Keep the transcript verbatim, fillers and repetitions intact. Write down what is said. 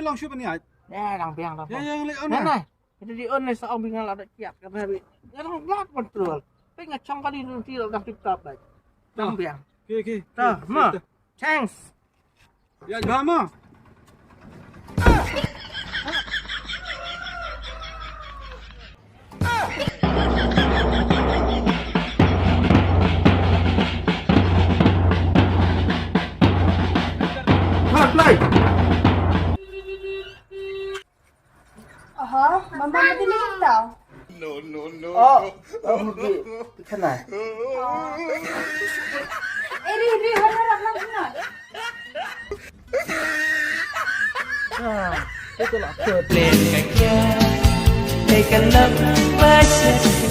Long shu ban ïaid. Eh, dang biang, dang biang. Ïa, ïa, leh on. Nai, nai. Kita di on ni sa ong bi nga la da kiat ka baby. Nga dang blood control. Pei nga chong ka di ti la dang tip top bai. Dang biang. Okay, okay. Ta, ma. Thanks. Ïa, jam ma. Play. Aha, mama mesti ni kita. No, no, no. Oh, oh, mesti. Kenal. Eh, ri, ri, harap, harap, harap. Ah, itu lah. Plain ka kya, eh, ka love version.